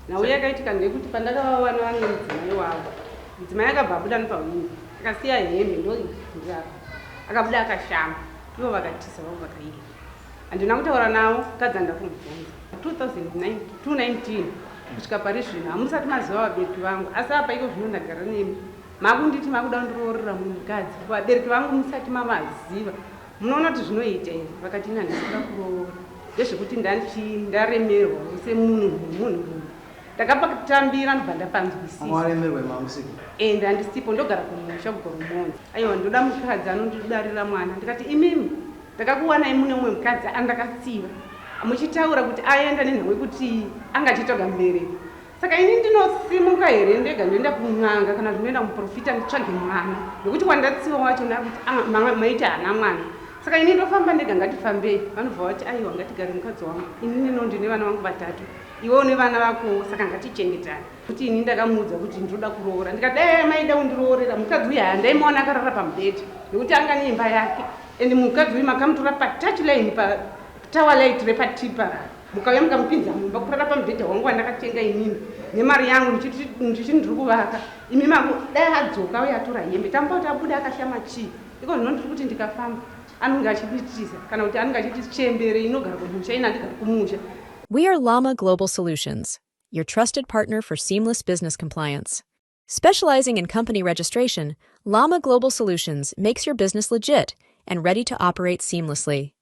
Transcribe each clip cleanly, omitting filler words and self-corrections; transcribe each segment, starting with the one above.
Nhau yakaitika ndeyekuti pandakavawana vane mudzimai wavo, mudzimai akabva abuda nepahwindo akasiya hembe ndoindirapa, akabuda akashama, ivo vakatiza vavo vakaenda. Handina kutaura navo, mukadzi handina kumubvunza. 2019 kusvika pari zvino hamusati maziva vabereki vangu, asi apa iko zvino ndagara nemi makunditi makuda kundiroorera mumwe mukadzi, vabereki vangu musati mavaziva. Munoona kuti zvinoita here? Vakati ini handisi kuda kuroora, ndezvekuti ndandichi ndaremerwa semunhu munhu ndakapatambira ndobva ndapanzwisisa. Waremerwa mamusiko? Eh, handisipo ndogara kumusha kuGoromonzi. Aiwa ndoda mukadzi anondidarira mwana. Ndikati imimi ndakakuwanai mune umwe mukadzi andakatsiva muchitaura kuti aenda nenhau yekuti anga achitsvaga mubereki. Saka ini ndinosimuka here ndega ndoenda kun'anga kana ndinoenda kumuprofita nditsvage mwana nekuti wandatsiwa wacho ndakuti ah, maita haana mwana. Saka ini ndofamba ndega ngatifambei. Vanobva vati aiwa ngatigare mukadzi wangu, ini nino ndine vana vangu vatatu, iwe une vana vakowo, saka ngatichengetane. Kuti ini ndakamuudza kuti ndinoda kuroora, ndikati dai maida kundiroorera mukadzi uyu handaimuona akarara pamubhedha nekuti anga neimba yake and mukadzi uyu makamutora patouch line patower light repatipa mukauya mukamupinza mumba kurara pamubhedha wangu wandakatenga inini nemari yangu ndichiti ndiri kuvaka imi mako dai adzoka uye atora hembe tamupa kuti abude akashama chii iko zvino ndiri kuti ndikafamba anonge achinditiza kana kuti anenge achiti chembere inogara kumusha ini handigari kumusha. We are Llama Global Solutions, your trusted partner for seamless business compliance. Specializing in company registration, Llama Global Solutions makes your business legit and ready to operate seamlessly.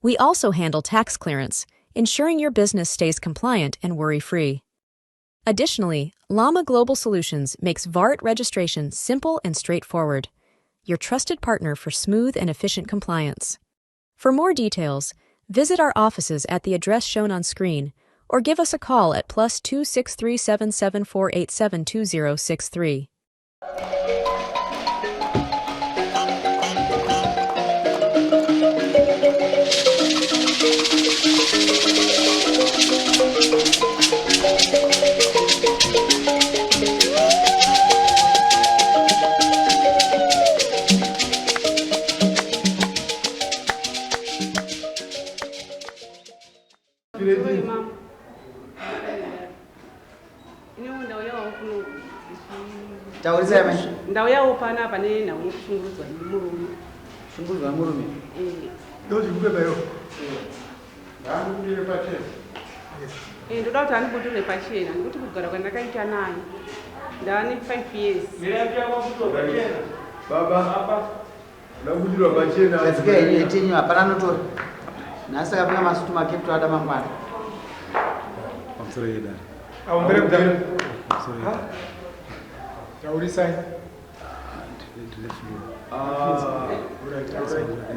We also handle tax clearance, ensuring your business stays compliant and worry-free. Additionally, Llama Global Solutions makes VART registration simple and straightforward, your trusted partner for smooth and efficient compliance. For more details, visit our offices at the address shown on screen or give us a call at +263 774 872063. Taurisai mai. Ndauyawo panapa nenhau yekushungurudzwa nemurume. Shungurudzwa nemurume? Eh. Ndozvikupepa iwo. Ngaandibudire pachena. Eh, ndoda kuti andibudire pachena nekuti kugara kwandakaita naye ndava ne 5 years. Baba, baba. Ndabudirwa pachena. Gadzika henyu yetenyu hapana anotora. Nhasi akapfeka masutu makepto ada mangwana. Pamusoro yedare. Aombere kudare. Pamusoro yedare. Taurisai. Ndine flu. Ah,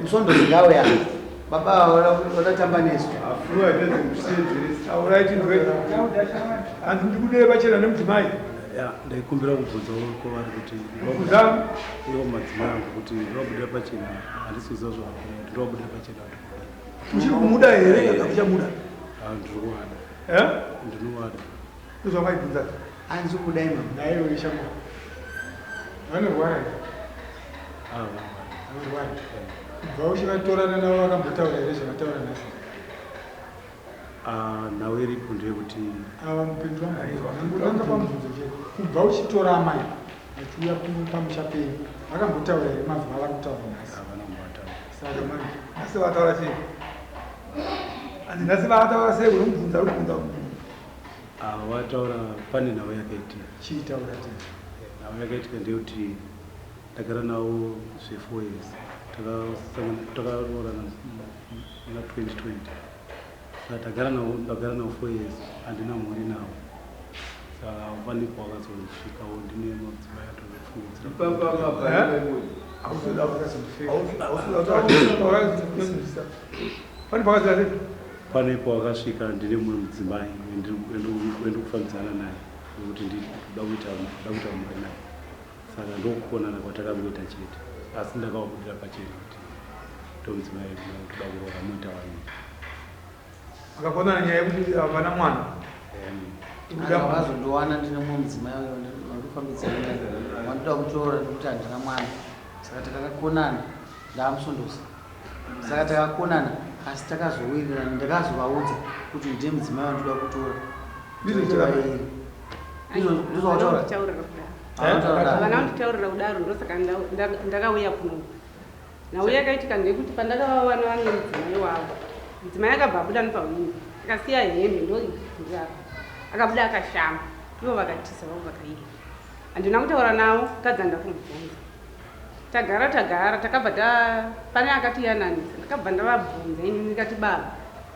Musondo ngauya. Baba vadatamba nesu. Flu haitadzi kusedzeresa. Alright ndwe. Hanzi ndikudire pachena nemudzimai. Ya, ndaikumbira kubvunza kwavari kuti Kubvunza? ivo madzimai angu kuti ndovabudira pachena handisi kuziva zvavakura kuti ndovabudira pachena kuti kudii. Uchiri kumuda here kana uchamuda? Ah, ndiri kuwada. Eh? Ndinowada. Ndozvamaibvunza. Hanzi kudai mama. Naiwe ishamwa. Vanorwara here? Ah, vanorwara. Vanorwara. Kubva uchivatorana navo vakambotaura here zvavataura nhasi? Ah, nhau iripo ndeyekuti ava mupindura mubvunzo pamubvunzo chete. Kubva uchitora amai vachiuya pamusha penyu vakambotaura here mazwi avari kutaura nhasi? Havana kumbotaura. Saka manje nhasi vataura sei? Hanzi nhasi vataura sei? Unomubvunza uri kubvunza mubvunzo. Ah, vataura pane nhau yakaitika. Chiitaura tete. Nhau yakaitika ndeyekuti ndagara navo zve 4 years. Takasangana takaroorana muna 2020. Saka tagara navo ndagara navo 4 years handina mhuri navo. Saka pane pawakazosvikawo ndine madzimai atofungidzira. Pane pakazira sei? Pane pawakasvika ndine mumwe mudzimai wendiri kufambidzana naye wekuti ndinoda kuita ndoda kuita mhuri naye. Saka ndokukonana kwatakangoita chete. Asi ndakavabudira pachena kuti ndomudzimai ndoda kuroora moita vaviri. Makakonana nyaya yekuti havana mwana. Vakazondiwana ndine mumwe mudzimai wandikufambidzana naye wandoda kutora nekuti handina mwana. Saka takakonana ndaamusondosa. Saka takakonana asi takazowirirana ndakazovaudza kuti ndine mudzimai wandoda kutora. Ndizvo Havana kunditaurira kudaro, ndosaka ndakauya kuno. Nhau yakaitika ndeyekuti pandakavawana vane mudzimai wavo, mudzimai akabva abuda nepahwindo, akasiya hembe ndoapa, akabuda akashama, ivo vakatiza vavo vakaenda. Handina kutaura navo, mukadzi handina kumubvunza. Tagara tagara, takabva ta pane akatiyananisa, ndakabva ndavabvunza ini ndikati, baba,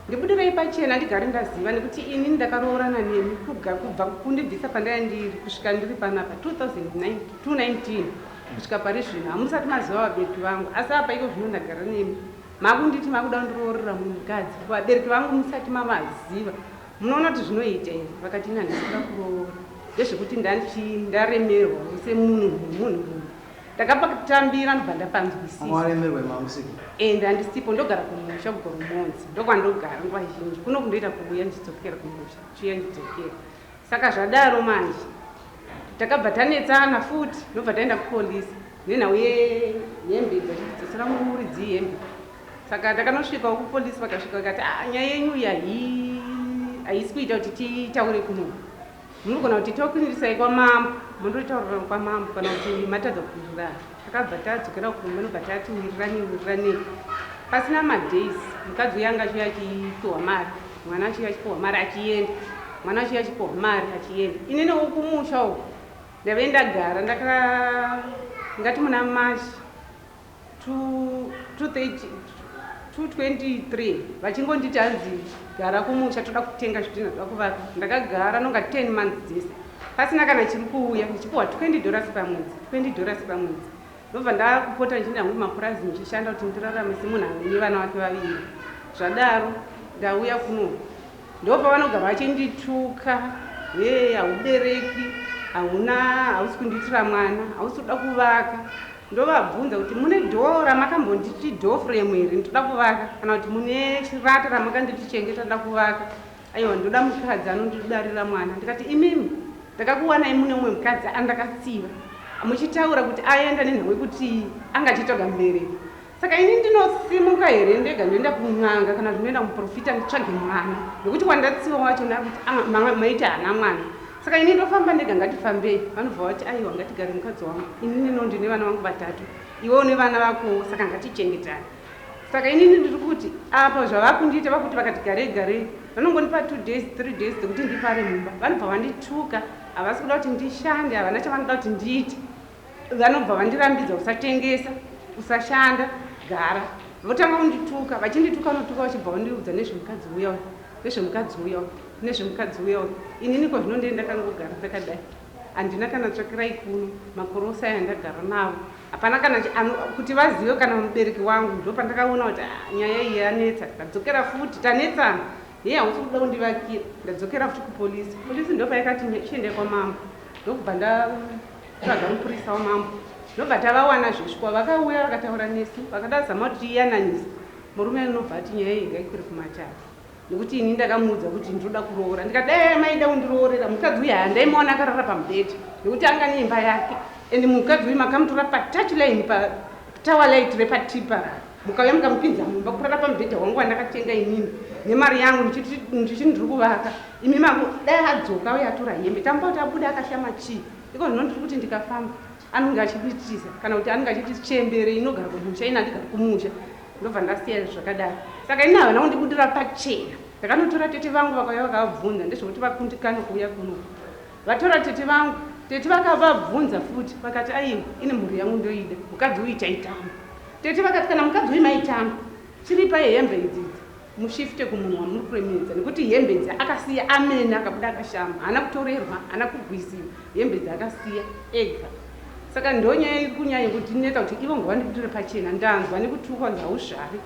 ndibudirei pachena ndigare ndaziva, nekuti ini ndakaroorana nemi kubva kundibvisa pandaya ndiri kusvika ndiri panapa 2009 2019 kusvika pari zvino hamusati maziva vabereki vangu, asi apa iko zvino ndagara nemi, makunditi makuda kundiroorera mumukadzi, vabereki vangu musati mavaziva. Munoona kuti zvinoita here? Vakati ini handisi kuda kuroora, ndezvekuti ndandichi ndaremerwa semunhu munhu ndakapatambira, ndobva ndapanzwisisa. Waremerwa mamusiki? Ende handisipo, ndogara kumusha kuGoromonzi, ndokwandogara nguva zhinji. Kuno kundoita kuuya ndichidzokera kumusha, chiuya ndichidzokera. Saka zvadaro manje takabva tanetsana futi, ndobva taenda kupolisi nenhau yehembe dzachitidzosera muridzi hembe. Saka takanosvikawo kupolisi, vakasvika vakati, ah, nyaya yenyu iyi haisi kuita kuti titaure kuno, munogona kuti tokuinirisai kwamambo, mundotaurira kwamambo, kana kuti matadza kuwirirana. Takabva tadzokera kumba, ndobva tati wiriranei wiriranei. Pasina madays mukadzi uyu anga achiuya achipiwa mari, mwana achiuya achipiwa mari achienda, mwana achiuya achipiwa mari achienda. Inini kumusha uku ndave ndagara ndaka ngati muna March 223 vachingonditi hanzi gara kumusha, toda kutenga zvidhina, toda kuvaka. Ndakagara nonga 10 months dzese pasina kana chiri kuuya, ndichipiwa $20 pamwedzi, $20 pamwedzi. Ndobva ndakupota ndichienda hangu mapurazi ndichishanda kuti ndirarame semunhu ane vana vake vaviri. Zvadaro ndauya kuno, ndopavanogara vachindituka, he, haubereki, hauna, hausi kundiitira mwana, hausi kuda kuvaka. Ndovabvunza kuti mune door ramakambonditi door frame here, ndoda kuvaka, kana kuti mune chirata ramakanditi chengeta, ndoda kuvaka. Aiwa, ndoda mukadzi anondidarira mwana. Ndikati, imimi ndakakuwanai mune umwe mukadzi andakatsiva, muchitaura kuti aenda nenhau yekuti anga achitsvaga mubereki. Saka ini ndinosimuka here ndega ndoenda kun'anga kana ndinoenda kumuprofita nditsvage mwana, nekuti wandatsiva wacho ndakuti maita haana mwana? Saka ini ndofamba ndega? Ngatifambei. Vanobva vati, aiwa, ngatigare mukadzi wangu, ini nino ndine vana vangu vatatu, iwe une vana vakowo, saka ngatichengetane. Saka inini ndiri kuti apa zvavakundiita, vakuti vakati garei garei, vanongonipa 2 days, 3 days dzekuti ndipare mumba, vanobva vandituka. Havasi kuda kuti ndishande, havana chavanoda kuti ndiite. Vanobva vandirambidza, usatengesa, usashanda, gara. Votanga kundituka, vachindituka, vanotuka vachibva vandiudza nezvemukadzi uya uyu, nezvemukadzi uya uyu, nezvemukadzi uya uyu. Inini ko zvino ndee ndakangogara ndakadai, handina kana tsvakirai kuno makorosa aya ndagara navo, hapana kana kuti vazive kana mubereki wangu. Ndo pandakaona kuti, ah, nyaya iyi yanetsa. Ndadzokera futi, tanetsana, hei, hausi kuda kundivakira. Ndadzokera futi kupolisi. Polisi ndo paikati chiendai kwamambo. Ndokubva ndatsvaga mupurisa wamambo, ndobva tavawana zvesvikwa. Vakauya vakataura nesu, vakada zama kuti tiyananise. Murume anobva ati nyaya iyi ngaikwire kumatare, nekuti ini ndakamuudza kuti ndinoda kuroora. Ndikati dai maida kundiroorera mukadzi uyu, handaimuona akarara pamubhedha, nekuti anga neimba yake. And mukadzi uyu makamutora patouchline, patower light repatipa, mukauya mukamupinza mumba kurara pamubhedha wangu wandakatenga inini nemari yangu, ndichiti ndiri kuvaka. Imi mako dai adzoka uye atora hembe, tamba kuti abuda akashama chii. Iko zvino ndiri kuti ndikafamba anonge achinditiza, kana kuti anenge achiti chembere inogara kumusha, ini handigari kumusha. Ndobva ndasiya zvakadaro. Saka ini havana kundibudira pachena. Ndakanotora tete vangu, vakauya vakavabvunza ndezvekuti vakundikana kuuya kuno. Vatora tete vangu, tete vakavabvunza futi, vakati, aiwa, ine mhuri yangu ndoida, mukadzi uyu taitamba. Tete vakati, kana mukadzi uyu maitamba, chiripai hembe idzidzi, mushifte kumunhu wamuri kuremedza, nekuti hembe idzi akasiya amene, akabuda akashama, haana kutorerwa, haana kugwisiwa, hembe idzi akasiya ega. Saka ndonyaya iri kunyanya kundinetsa kuti ivo ngavandibudire pachena. Ndanzwa nekutukwa, nzauzvari,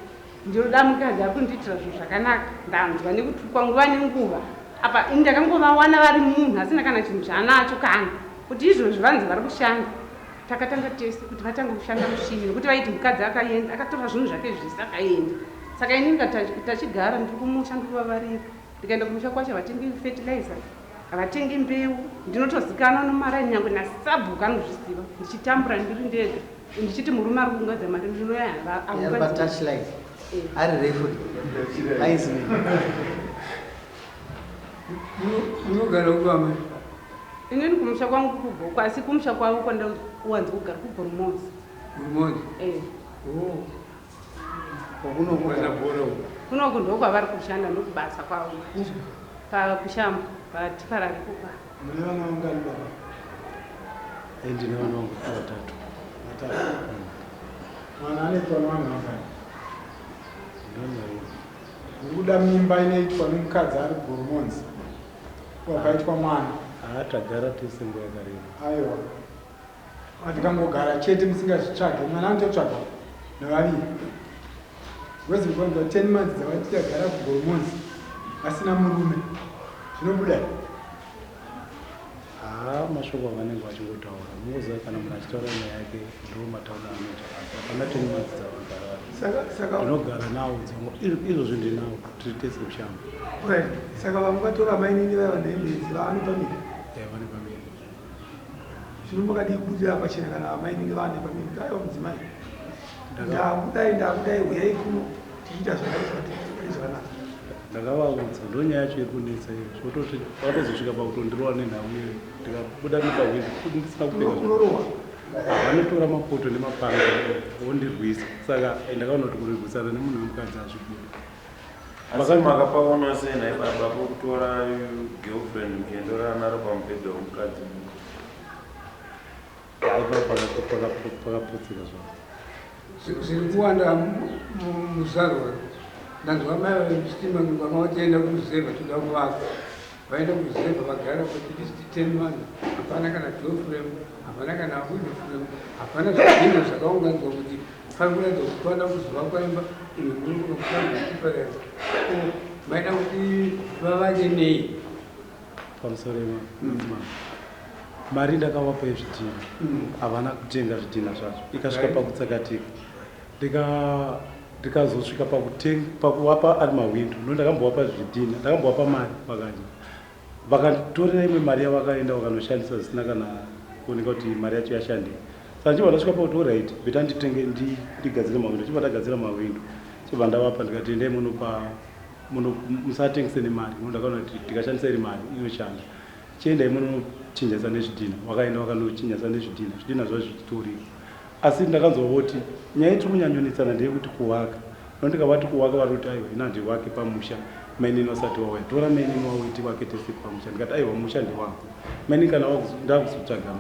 ndinoda mukadzi ari kundiitira zvinhu zvakanaka. Ndanzwa nekutukwa nguva nenguva. Apa ini ndakangovawana vari munhu asina kana chinhu chaanacho, kana kuti izvozvi vanzi vari kushanda. Takatanga tese kuti vatange kushanda mushini, nekuti vaiti mukadzi akaenda akatora zvinhu zvake zvese akaenda. Saka inini tachigara, ndiri kumusha, ndiri kuvavarira. Ndikaenda kumusha kwacho, havatengi fertilizer, havatengi mbeu. Ndinotozikanwa nomaraini, nyangwe nasabhuku anozviziva. Ndichitambura ndiri ndega, ndichiti murume ari kuunganidza mari, ndinoya. Ari referee, linesman. Munogara kupi amai? Inini kumusha kwangu kuGokwe, asi kumusha kwavo kwandawanza kugara kuGoromonzi. Goromonzi? Eh. Oh. Kwakunokwana bhora uko. Kunoku ndokwavari kushanda ndokubasa kwavo. Pakushamba patiparari kupa. Mune vana vangani baba? Ndine vana vangu vatatu. Vatatu. Mwana anoitwa nevanhu vangani? Ndine vaviri. Uri kuda mimba inoitwa nemukadzi ari kuGoromonzi wakaitwa mwana? Haa, tagara tese nguva yakareba. Aiwa, tikangogara chete musingazvitsvage, mwana anototsvagwa nevaviri. Wezi kwanza 10 months dzavati tagara kuGoromonzi asina murume, zvinobuda? Haa, mashoko avanenge vachingotaura, mungoziva kana munhu achitaura nyaya yake ndo mataura anoita, asi hapana 10 months dzavagara vari. Saka Ndinogara nawo dzangu izvozvi ndinawo, tiri tese kushamba. Right. Saka vamukatora mainini vaiva nehembe vaane pamiri? Vane pamiri. Zvino makadii kubudira pachena kana mainini vaane pamiri? Aiwa mudzimai, ndakudai, ndakudai, uyai kuno tichiita zvakati zvakanaka. Ndakavaudza, ndo nyaya yacho iri kunetsa iyo. Zvototi vakatozosvika pakutondirova nenhau iyoyo, ndikabuda nepahwindo futi ndisina kupfeka. Unorohwa? Vanotora mapoto nemapanga vondirwisa, saka ndakaona kuti kurwisana nemunhu wemukadzi hazvibudi. Asi makapaona sei nhai baba pokutora girlfriend muchiendorara naro pamubhedha womukadzi? Aiva pakaputsika zvavo. Zviri kuwanda muzarwa. Ndanzwa mai vachitima vanga vachienda kuruzevha, toda kuvaka. Vaenda kuruzevha vagara for at least 10 months, hapana kana door frame, hapana kana window frame, hapana zvidhina zvakaunganidzwa kuti pari kuratidza kuti panoda kuzovakwa imba. Imi muri kunokuiparera, maida kuti vavake nei? Pamusoro yema mari ndakavapa yezvidhina, havana kutenga zvidhina zvacho, ikasvika pakutsakatika. Ndikazosvika pakuvapa ari mahwindo no, ndakambovapa zvidhina, ndakambovapa mari, vakadya, vakanditorera imwe mari yavakaenda vakanoshandisa zvisina kana kuoneka kuti mari yacho yashandei. Saka ndichibva ndasvika pakuti alright, better nditenge ndigadzire mahwindo. Chibva ndagadzira mahwindo, chibva ndavapa, ndikati endai munopa musatengese nemari no, ndakaona kuti tikashandisa iri mari inoshanda, chiendai munochinjasa nezvidhina. Vakaenda vakanochinjasa nezvidhina, zvidhina zvazvo zvichitoriko. Asi ndakanzwa voti nyaya yetiri kunyanyonetsana ndeyekuti kuvaka no, ndikavati kuvaka, vari kuti aiwa, ina handivake pamusha mainini vasati vauya, tora mainini wauye tivake tese pamusha. Ndikati aiwa, musha ndewako mainini, kana ndakuzotsvaga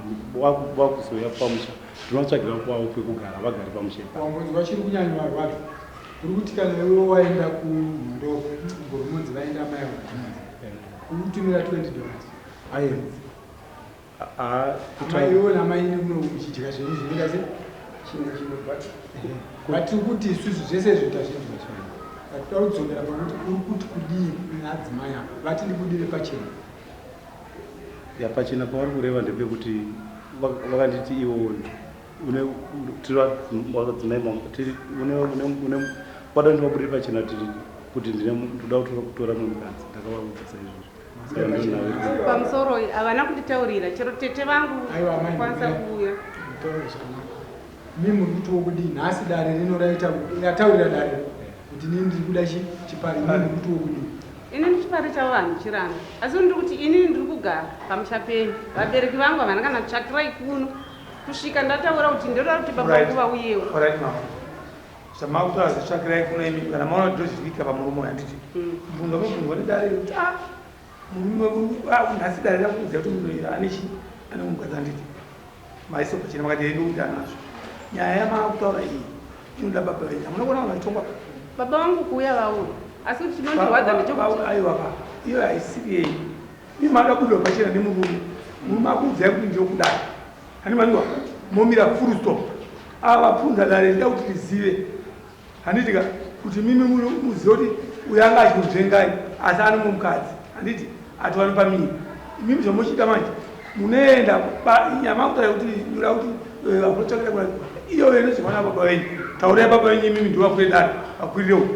vakuzouya pamusha, ndinovatsvagira kwavo pekugara, vagare pamusha ipapo. Wambonzwa chiri kunyanya varwadza? Uri kuti kana iwe waenda kumhondoro, Goromonzi, vaenda mai vaGoromonzi, uri kutumira $20? Aiwa. Amai iwe namaini kuno muchidya zvenyu zvinoita se Chinhu chinobata. But kuti isusu zvese izvo tazvinzwa, but toda kudzokera pakuti uri kuti kudii neadzimai ava vati ndibudire pachena. Ya, pachena pavari kureva ndepekuti vakanditi iwo une tiri vadzimai tiri une vada ndivabudire pachena kuti ndine ndoda kutora mumwe mukadzi. Ndakavaudza saizvozvo. Saka ndonhau iri. Pamusoro havana kunditaurira, chero tete vangu Aiwa, amai, kwanisa kuuya. Mutaure zvakanaka. Mi muri kutiwo kudii nhasi? Dare rino raita rataurira dare kuti inini ndiri kuda chipari, imi muri kutiwo kudii? Inini chipari chavo handichiramba, asi ndiri kuti inini ndiri kugara pamusha penyu, vabereki vangu havana kana tsvakirai kuno kusvika ndataura kuti ndoda kuti baba vangu vauyewo. Alright mama, zvamakutaura zvitsvakirai kuno, imi kana maona kuti ndozviri pamurume uyu, handiti? Mubvunzo mubvunzwa nedare kuti a murume nhasi dare rakuudza kuti munhu uyu ane chi ane mukadzi, handiti? Maiso pachena makati ende kuti anazvo. Nyaya yamakutaura iyi inoda baba venyu. Hamuna kuona vanhu vachitongwa? Baba vangu kuuya vauya, asi kuti chinondirwadza ndechekuti Aiwa pa iyo haisiri yenyu. Imi mada kubudirwa pachena nemurume, murume akuudzai kuti ndokudai, hani maniwa momira full stop. Ava vabvunza dare rida kuti rizive, handiti ka, kuti mimi muzive kuti uyo anga achikunzvengai asi ane mumwe mukadzi, handiti? Atova nepamiri. Imimi zvamuchiita manje, munoenda nyama kutaura kuti ndoda kuti vakutsvakira kuna iyo inozivana baba venyu. Taurai baba venyu, imimi ndivakwire dare vakwirirewo.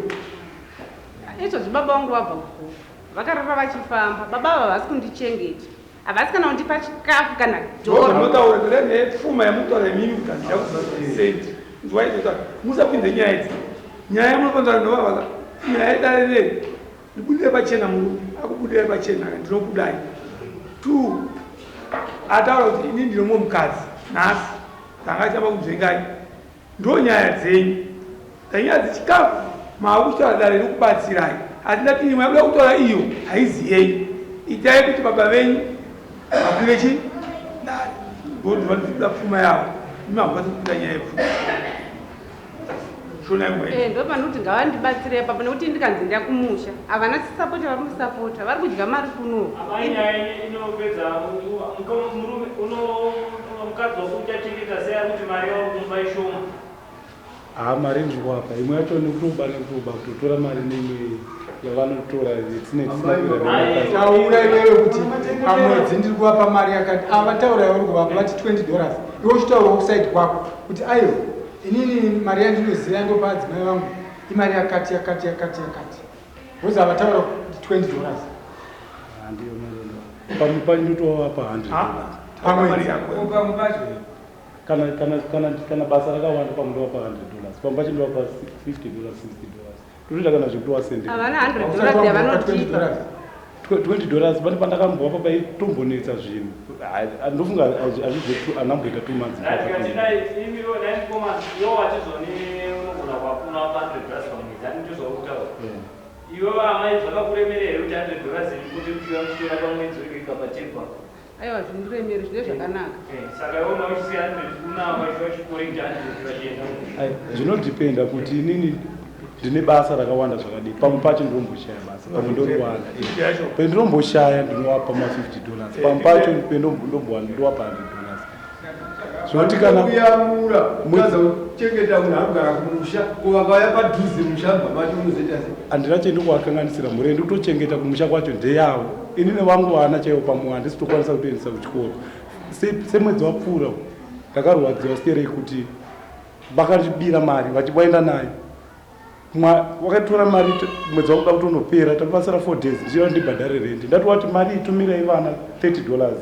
Izvozvi baba vangu vabva kukuru, vakarara vachifamba. Baba ava havasi kundichengeta, havasi kana kundipa chikafu kana dhora. Zvamunotaura ndira nepfuma yamutaura imimi kuti handida kusendi nzwaizota. Musapinze nyaya idzi, nyaya yamunofanira novavaka, nyaya yedare reri ribudire pachena. Murume Akubudirai pachena ndinokudai. Two, ataura kuti ini ndine mumwe mukadzi nhasi tanga achitamba kunzvengai. Ndonyaya dzenyu. Danyaya dzechikafu maakuchitaura dare rikubatsirai. Asi ndati imwe yakuda kutaura iyo haizi yenyu. Itai kuti baba venyu vakwire chi dare. Ndoti vanoda pfuma yavo. Imi hamukwanisi kuita nyaya yepfuma. Shona yangu Eh, ndo panoti ngavandibatsire apapo nekuti ndikanzi nda kumusha havana sapota vari kusapota vari kudya mari kuno. Amai nyaya inopedza murume uno mukadzi wako uchachengeta sei ari kuti mari yauri kumupa ishoma. Haa mari ndiri kuapa imwe yacho nekutoba nekutoba kutotora mari neimwe yavanotora Taura iwewe kuti pamwedzi ndiri kuvapa mari yakati ava taura yauri kuvapa vati 20 dollars iwe uchitaura kuside kwako kuti aiwa inini mari yandinoziva yandopa adzimai vangu imari yakati yakati yakati yakati because avataura kuti 20 dollars. Handiyo mari yandovapa pamwe pacho ndotovapa 100 dollars pamwedzi. Kana kana kana kana basa rakawanda pamwe ndovapa 100 dollars pamwe pacho ndovapa 50 dollars 60 dollars totoita kana zvekutowasendera. Havana 100 dollars yavanotipa. 20 dollars pane pandakambovapa paitombonetsa zvinhu. Ndofunga hazvizve anamboita 2 months. Ndikati dai imiwo dai mukoma iwo wachizoni unogona kuwapuna 100 dollars pamwedzi ani ndizvo kutaura. Iwe amai zvakakuremera here kuti 100 dollars iri kuti uchiuya muchitora pamwedzi uri kuika patebha? Aiwa zvindiremeri zvine zvakanaka. Saka iwe unauchisiya 100 kuna vachikoreka 100 vachienda. Zvinodhipenda kuti inini ndine basa rakawanda zvakadii. Pamwe pacho ndinomboshaya basa, pamwe ndoriwana. Pendinomboshaya ndinovapa ma 50 dollars. Pamwe pacho pendombowana ndovapa 100 dollars. Zvinoti kana kuyamura mukadzi kuchengeta munhu anogara kumusha ko vakauya padhuze musha mba macho munozoita sei? Handina chendikuvakanganisira mhuri ndikutochengeta kumusha kwacho ndeyavo. Inini vangu vana chaivo pamwe handisi kutokwanisa kutoendesa kuchikoro. Semwedzi wapfuura ndakarwadziwa sterei kuti vakandibira mari vachivaenda nayo. Wakatora mari mwedzi wakuda kutonopera tapasara 4 days ndichida ndibhadhare rent. Ndati wati mari itumirai vana 30 dollars.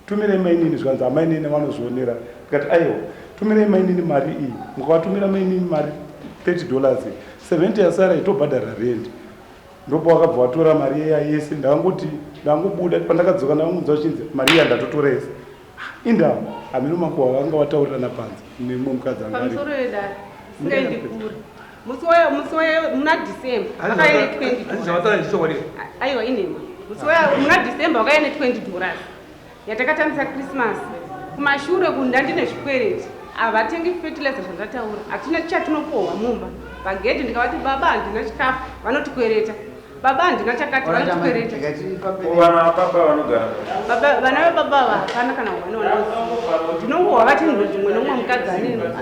Tumirai mainini zvikanzi amainini vanozvionera. Ndikati aiwa tumirai mainini mari iyi. Mukavatumira mainini mari 30 dollars 70 yasara itobhadhara rent. Ndopa wakabva watora mari iya yese ndangoti ndangobuda pandakadzoka ndakangonzwa chinzi mari iya ndatotora yese. Inda hameno makuhwa vanga wataurirana panze nemumwe mukadzi anga aripo. Pamusoro wedare singaendi kure. Musi wa musi wa muna December vakaenda 20 dollars. Zvavataura ndichokwadi. Aiwa inema. Musi wa muna December vakaenda 20 dollars. Yatakatambisa Christmas. Kumashure kunda ndine zvikwereti. Havatengi fertilizer zvandataura. Hatina chatinopohwa mumba. Pagedhi ndikavati baba handina chikafu vanotikwereta. Baba handina chakati vanotikwereta. Vana baba vanogara. Baba vana vababa ava hapana kana mwana wanoziva. Ndinongohwa vati ndimwe nomumwe mukadzi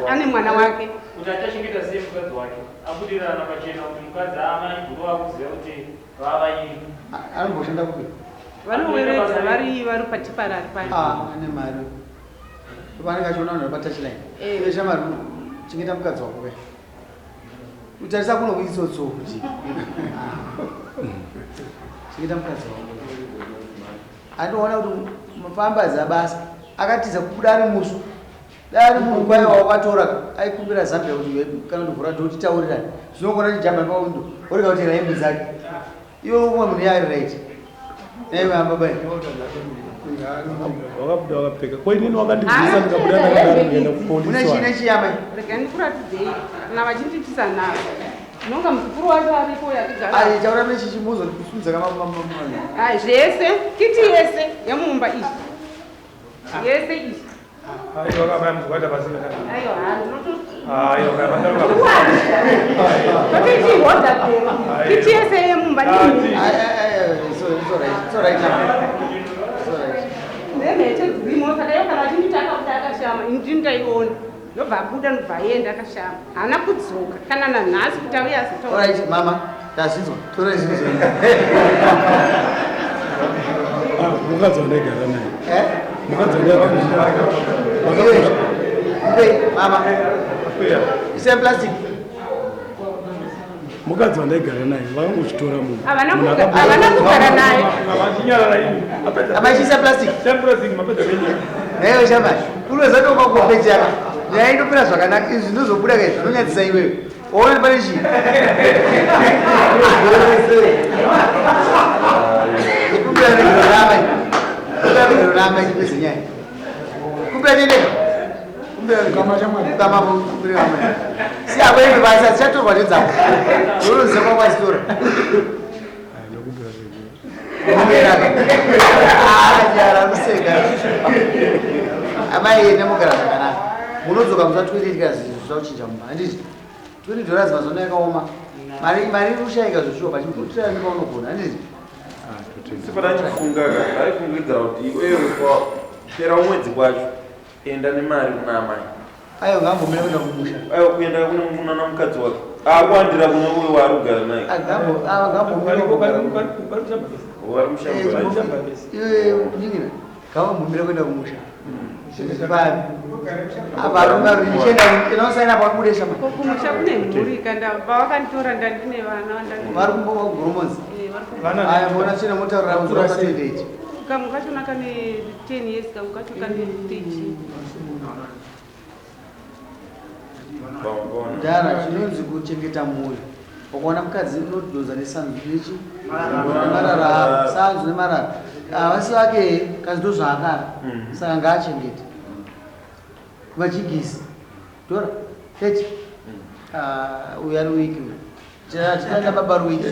ane mwana wake. Kuti achachengeta sei mukadzi wake. Abudirana pachena kuti mukadzi amai guru vakuziva kuti vavaini. Anomboshanda kupi? Vanoweredza vari vari patiparari pano. Ah, ane mari. Vanenge achiona vanhu vari patouchline. Iwe shamari chengeta mukadzi wako ke. Utarisa kuno kuitsotso kuti. Chengeta mukadzi wako. Andoona kuti mufamba zabasa akatiza kubuda ari mushu. Dai ari munhu kwaye wakatora aikumbira Zambia kuti kana ndovhura dhoo titaurirane. Zvinongona chijamba pawindo orega kuti hembe dzake. Iwe umwe munhu yaari right. Naiwe baba. Wakabuda wakapfeka. Ko inini wakandibvisa ndikabuda ndakadaro ndikaenda kupolisi. Une chine chiyama. Rega ndikuratidzei kana vachinditisa navo. Ndinonga muzukuru wacho aripo yakagara. Ai taura mechichi muzo kusumudza kama mama. Ai zvese kiti yese yemumba iyi. Yese iyi. Aiwa kama muzwata pasina. Aiwa ndinoto. Aiwa kama ndaloka. Totiti hodha pema. Kiti yese yemumba ndini. Ai ai so it's all right. It's all right now. It's all right. Nemhete dzirimo saka iyo kana vachinditi akabuda akashama ini ndini ndaiona. Ndobva abuda ndobva aenda akashama. Haana kudzoka kana nanhasi kuti auye azotaura. All right mama, tazvinzwa. Tora zvinhu zvenyu. Mukadzi wandaigara naye. Eh? Mukadzi wandaigara naye. Mama. Ise plastic. Mukadzi wandaigara naye vakangochitora munhu. Havana kugara naye. Amachisa plastic. Plastic mapedza venyu. Nayo shamba. Unoweza tokakuopechana. Nyaya inopera zvakanaka izvi zvinozobuda kai zvinonyadzisa iwewe. Waona pane chii? Kumbira regero ramai. Kumbira regero ramai chipedze nyaya. Kumbira nendeka. Kumbira regero. Kama kumbira ramai. Si apo imi basa dzichatorwa nedzako. Unoziva kwakwazitora. Kumbira. Ah, nyara museka. Amai nemugara zvakanaka. Munodzoka musa 28 kana zvinhu zvakuchinja mumba. Handiti? 20 dollars mazuva ano yakaoma. Mari mari iri kushayika zvoshuwa but chimbotirai nepaunogona. Handiti? Sipata achifunga ka aifungidzira kuti iwewe pera mwedzi kwacho enda nemari kuna amai. Aiwa ngaambomira kuenda kumusha. Aiwa kuenda kune kunana mukadzi wake. Akuwandira kune uyo waari kugara naye. Ngambomira kugara. Vari mushamba. Iwe nyingina ngavambomira kuenda kumusha. Zvipari. Apa rume richienda inosaina pabude shama. Kumusha kune mhuri kana pavakanditora ndandine vana vandandi- Vari kumboka kuGoromonzi. Eh, vari kumboka. Aya mbona chine motaurira kuzura 28. Kamwe kachona kane 10 years kamwe kacho kane 13. Dhara chinonzi kuchengeta mhuri. Ukaona mukadzi unodhonza nesanzu nechi nemarara avo sanzu nemarara havasi vake kazi ndozvaakara saka ngaachengete vachigisi dora 30 Ah, uyu ari wiki uyu tinaenda baba ruwiki.